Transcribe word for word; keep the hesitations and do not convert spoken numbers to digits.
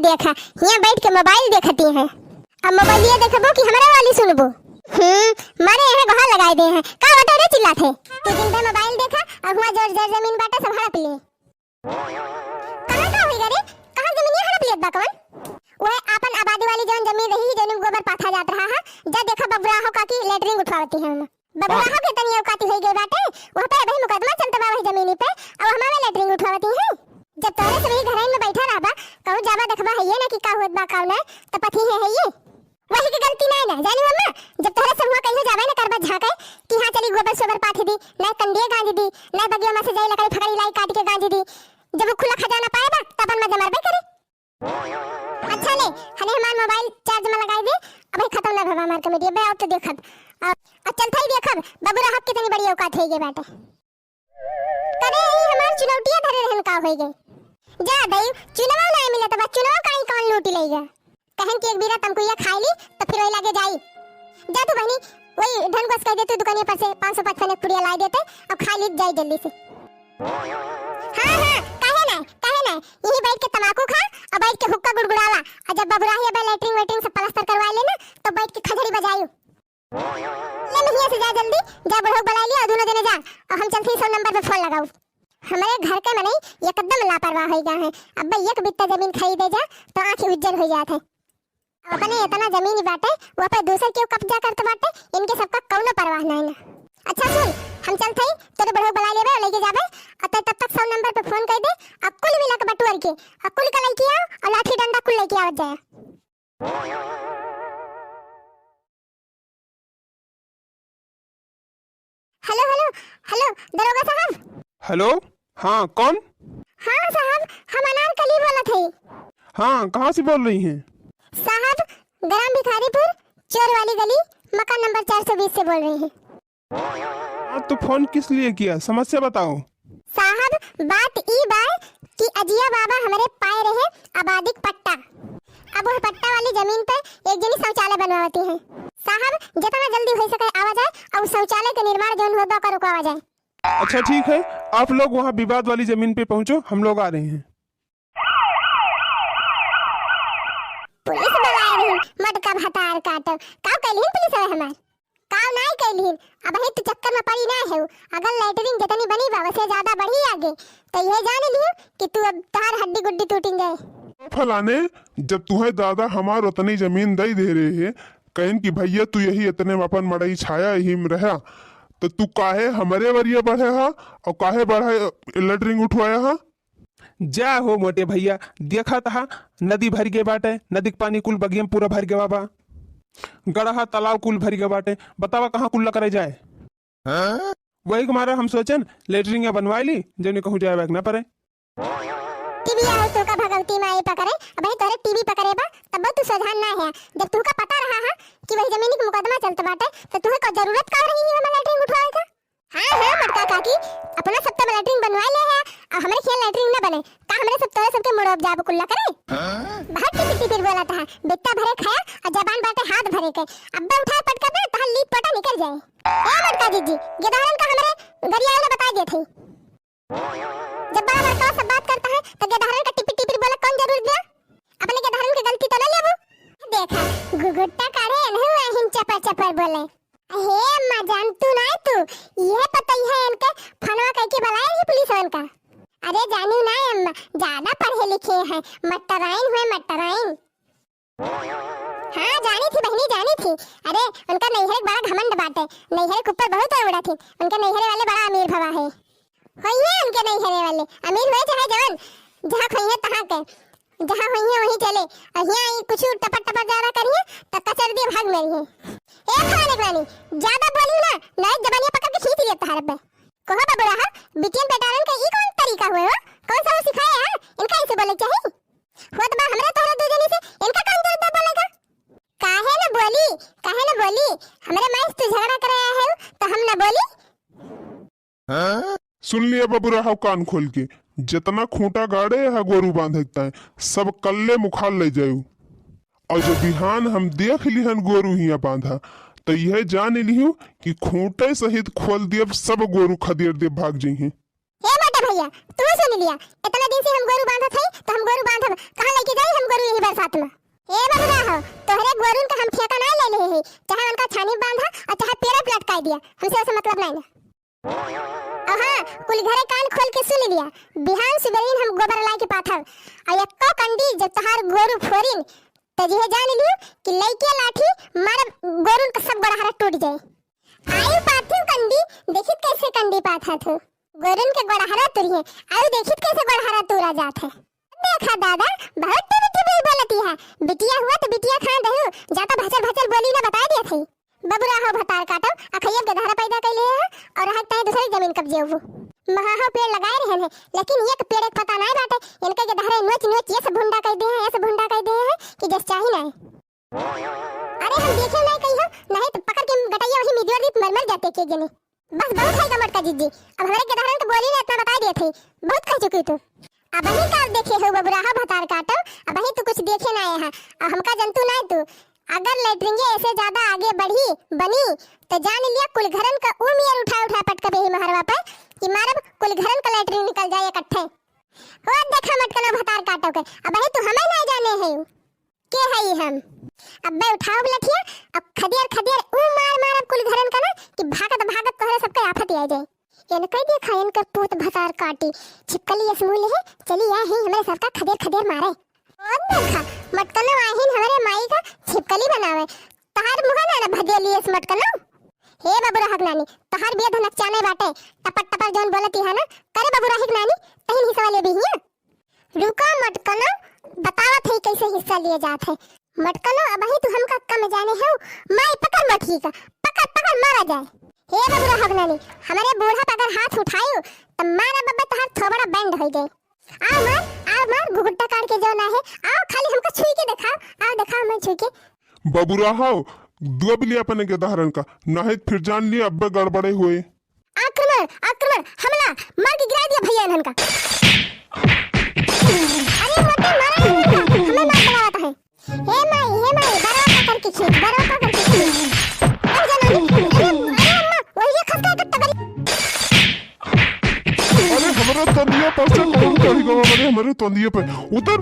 देखा, हियाँ बैठ के मोबाइल देखती हैं। अब मोबाइलिया देखबो कि हमरा वाली सुनबो? हम्म, मारे यहाँ गोहार लगाए दे हैं। का बता रे चिल्लात है? तू दिन भर मोबाइल देखा और हुआ जर जर जमीन बाटे सब हड़प ले। कहाँ का होई रे? कहाँ जमीनिया हड़प लेत बा कवन? वह आपन आबादी वाली जौन जमीन रही, जौन में गोबर पाथा जात रहा है, जा देखा बबुराहो काकी लेटरिन उठवावती है हम। बबुराहो के तनी औकाती होई गई बाटे, वह पे अबही मुकदमा चलत बा वही जमीनी पे, और हमारे लेटरिन उठवावती है। जब तोरे सभी घरइन में बैठा रहबा, कहूँ जाबा देखबा है ये ना कि का होत बा का ना, त पथी है, है ये। वही के गलती ना है ना, जानी अम्मा, जब तोरे समूह कहीं जाबे ना करबा झाँके कि हाँ चली गोबर सोबर पाथी दी, ना कंडिया गांज दी, ना बगिया में से जाई लकड़ी फकड़ी लाई काट के गांज दी। जब वो खुला खजाना पाए बा, त अपन मजा मारबे करे। अच्छा ले, हने हमार मोबाइल चार्ज में लगाई दे, अबे खत्म ना भवा हमार कॉमेडी, अबे आओ तो देखब। अब, अब चलत ही देखब, बबुराहो के तनी बड़ी औकात होई गई बाटे। करे ई हमार चुनौटिया धरे रहन का होई गई? जा दई, चुनाव ना मिलत बा, चुनाव का ई कौन लूटी लेगा? कहन कि एक बीरा तमकुइया खाई ली, तो फिर वही लागे जाई। जा तू बहनी, वही धन गोस कह दे तू दुकानिया पर से पाँच सौ पचपन एक पुड़िया लाई देते, अब खा ली जाई जल्दी से। हाँ, हाँ, काहे ना, काहे ना, यही बैठ के तमाकू खा और बैठ के हुक्का गुड़गुड़ावा, और जब बबुराही अब लेटरिन वेटरिन सब प्लास्टर करवा लेना, तो बैठ के खजड़ी बजायू। ले महिया से जा जल्दी, जा बुढ़ऊ बुलाई लिया और दोनों जने जा, और हम चलते ही सौ नंबर पे फोन लगाऊ। हमारे घर के मनई एकदम लापरवाह होई गया है। अब एक बित्ता जमीन खरीदे जा तो आँख उज्जर हो जात है। अपने इतना जमीन ही बाटे, वो पे दूसर केहू कब्जा करत बाटे, इनके सबका कौनो परवाह नहीं ना। अच्छा सुन, हम चलत हई, तोरे बुढ़ऊ बुलाई लेबे, लेके जाबे, और तै तब तक सौ नंबर पे फोन कर दे, और कुल मिला के बटुअर के, और कुल का लेके आओ, और लाठी डंडा कुल लेके आवत जाए। हेलो, हेलो, हेलो, दरोगा साहब। हेलो, हाँ, कौन? हाँ साहब, हम अनारकली बोलत हई। हाँ, कहाँ से बोल रही हैं? साहब, ग्राम भिखारीपुर, चोर वाली गली, मकान नंबर चार सौ बीस से बोल रही हूँ। हाँ, तो फोन किस लिए किया, समस्या बताओ। साहब, बात ई बा कि अजिया बाबा हमरे पाए रहे आबादी क पट्टा। अब वह पट्टा वाली जमीन पे एक जनी शौचालय बनवावती हैं। साहब, जितना जल्दी हो सके आवा जाए और शौचालय के निर्माण जौन होत बा ओका रुकवावा जाए। अच्छा, ठीक है, आप लोग वहाँ विवाद वाली जमीन पे पहुँचो, हम लोग आ रहे हैं। पुलिस बुलाए रही, मटका भतार काटो। काव कैलिहिन पुलिस है हमार? काव नाय कैलिहिन। अबही तो चक्कर में पड़ी ना है। अगर लेटरिन जितनी बनी बा, वसे ज्यादा बढ़ी आगे, तो यह जान लियो कि तू अब तार हड्डी गुड्डी टूटिन जाए। ओ फलाने, जब तुहे दादा हमार उतनी जमीन दई दे रहे हैं, कहिन कि भैया तू यही इतने में अपन मड़ई छाया, यही में रहा, तो तू काहे हमरे वरिया बढ़े हा और काहे बढ़े लेटरिन उठवाया हा? जा हो मोटे भैया, देखत हा, नदी भरि गए बाटे, नदी के पानी कुल बगिया में पूरा भरि गवा बा, गड़हा तालाब कुल भरि गए बाटे, बतावा कहाँ कुल्ला करे जाए? हाँ? वही के मारे हम सोचन लेटरिन बनवाई ली, जौने कहूँ जाए बैग ना पड़े। टीवी आओ तो का भगवती माई पकड़े, अबे तोरे टीवी पकड़े बा, तब तू सोझान ना है। जब तुमका पता रहा हा कि वही जमीन के मुकदमा चलत बाटे, तो तुम्हें को जरूरत का रही है हमारे लेटरिन उठवाए का? हाँ, हाँ, मटका काकी, अपना सब तो लेटरिन बनवा ले है, अब हमरे खेल लेटरिन न बने, का हमरे सब तोरे सबके मुड़ो अब जाबो कुल्ला करे? हाँ? बहुत टिपिर टिपिर बोला था, बित्ता भरे खाया और जबान बाटे हाथ भरे के, अब्बे उठाए पटका दे, तहार लीप पोटा निकल जाए। ए मटका जीजी, गेदहरन का हमरे गरियाए ला बताए देत हई। जब बड़ा बड़का सब बात करता है, तो गेदहरन का टिपिर टिपिर बोला कौन जरूरत बा? अपने गेदहरन के गलती तो न लेबू। देखा, घुघुट्टा काढ़े एनहु आहिन चपर चपर बोले। हे अम्मा, जान तू ना तू, ये पता ही है इनके फनवा कह के बुलाए ही पुलिस वालन का। अरे जानी ना अम्मा, ज्यादा पढ़े लिखे हैं, मटराइन हुए मटराइन। हाँ जानी थी बहनी, जानी थी। अरे उनका नैहरे के बड़ा घमंड बाटे, नैहरे के ऊपर बहुत उड़ा थी, उनके नैहरे वाले बड़ा अमीर भवा है। होइए उनके नैहरे वाले, अमीर हुए चाहे जवन, जहाँ खोइए तहाँ के, जहाँ होइए वहीं चले। और यहाँ ई कुछ टपर टपर ज्यादा करिए तो कचर दिए भाग में रहिए। ए फलाने फलानी, ज्यादा बोली ना, नहीं जबानिया पकड़ के खींच लिया तहार पे। कहो बबुरा, बिटियन बेटारन का ई कौन तरीका हुए हो? कौन सा वो सिखाए हैं? इनका ऐसे बोले चाहिए? होत बा हमरे तोहरे दू जनी से, इनका कौन जरूरत बा बोले का? काहे न बोली, काहे न बोली? हमरे माई से तू झगड़ा करे आए हो, तो हम न बोली? सुन लिया बबुरा, हव कान खोल के, जितना खूंटा गाड़े है गोरू बांधे के ताई, सब कल्ले मुखाल ले जायु। और जो बिहान हम देख लिहन गोरू हिया बांधा, तो यह जान लिहू कि खूंटे सहित खोल दियब, सब गोरू खदेड़ दियब, भाग जइहें। ए मोटे भैया, लिया, तू सुन लिया, इतना दिन से हम गोरू बांधत हई, तो हम गोरू बांधब, कहाँ लेके जाई हम गोरू यही बरसात में? ए बबुरा हो, तोहरे गोरून का हम ठेका ना ले ले हई, चाहे उनका छानी बांधा और चाहे पेड़े पे लटकाई दिया, हमसे ऐसे मतलब नहीं ना। और हाँ, कुल घरे कान खोल के सुन लिया, बिहान सुबेरे हम गोबर ला के पाथब, और एको कंडी जब तोहार गोरू फोरिन, तो यह जान लियो कि लइके लाठी मारब, गोरून का सब गोड़हरा टूट जाए। आयु पाथू कंडी, देखित कैसे कंडी पाथा थू। गोरुन के गोड़हरा तुरिये, आयु देखित कैसे गोड़हरा तूरा जात है। देखा दादा, बहुत टिबी टिबी बोलती है। बिटिया हुआ तो बिटिया खान दहू, ज्यादा भचर भचर बोली ना, बताई दिया थी। बबुरा हो भतार काटो, अखैया के दहरा पैदा कैले है और रहत तय दूसरे जमीन कब्जे हो। महा हो पेड़ लगाए रहन है, लेकिन एक पेड़ एक पता नहीं बाटे, इनके के दहरे नोच नोच ये सब भुंडा कह दे हैं, ये सब भुंडा कह दे हैं कि जस चाही नहीं। अरे हम देखे नहीं कहीं हो, नहीं तो पकड़ के गटैया वही मिदियोर दी मर मर जाते के जने। बस बहुत है का मोटका जिज्जी, अब हमरे गदहरन के बोली ना इतना बताई देत है, बहुत कह चुकी तू। अब ही का देखे हो बबुरा हो भतार काटो, अब ही तू कुछ देखे ना आए है, अब हमका जंतु ना तू। अगर लेटरिंगे ऐसे ज्यादा आगे बढ़ी, बनी, तो जान लिया कुल घरन का ऊ मियर उठा उठा पटकबे ही महरवा पर कि मारब कुल घरन का लेटरिन निकल जाए इकट्ठे। हो देखा मटकनो भतार काटो के, अब ही तू हमें ना जाने है। के हई हम? अब्बे उठाओ लठिया, अब खदियर खदियर ऊ मार मारब कुल घरन का ना कि भागत भागत तोहरे सबके आफत आ जाए। इनके देखा इनके पूत भतार काटी, छिपकली यस मुँह ले है, चली आ ही हमरे सबका खदियर खदियर मारे। और देखा, मटकनो आहिन हमरे माई का छिपकली बनावे, तहार मुँह ना ना भदेली यस मटकनो। हे बबुरा हक नानी, तहार बिया धनक चाने बाटे, टपर टपर जौन बोलती है ना, करे बबुरा हक नानी, तहिन हिस्सा ले भी हिया। रुका मटकनो, बतावत है कैसे हिस्सा लिए जात है। मटकनो, अबही तू हमका कम जाने हो, माई पकड़ मटकी का, पकड़, पकड़ मारा जाए। हे बबुरा हगनानी, हमरे बूढ़ा पे अगर हाथ उठायु, त मारा बब्बे तोहार थोबड़ा बैंड होई जाए। आओ मार, आओ मार, घुघुट्टा काट के जो ना है, आओ खाली हमका छुई के देखाओ, आओ देखाओ मैं छुई के। बबुरा हो, दुआ भी लिया अपने के दहरन का, नहीं फिर जान लिया अब्बे गड़बड़े हुए। आक्रमण, आक्रमण, हमला, मार के गिरा दिया भैया इन्हन का। अरे मोटे मारा इन्हन का, हमें मार डरावत है। हे माई, हे माई, बरवा पकड़ के खींच, बरवा पकड़ के खींच। अरे जनानी, अरे, अरे अम्मा, वही ये खसका के टगरी। अरे हमरे तंदिया पर से कौन चढ़ गवा? अरे हमरे तंदिया पे उतर।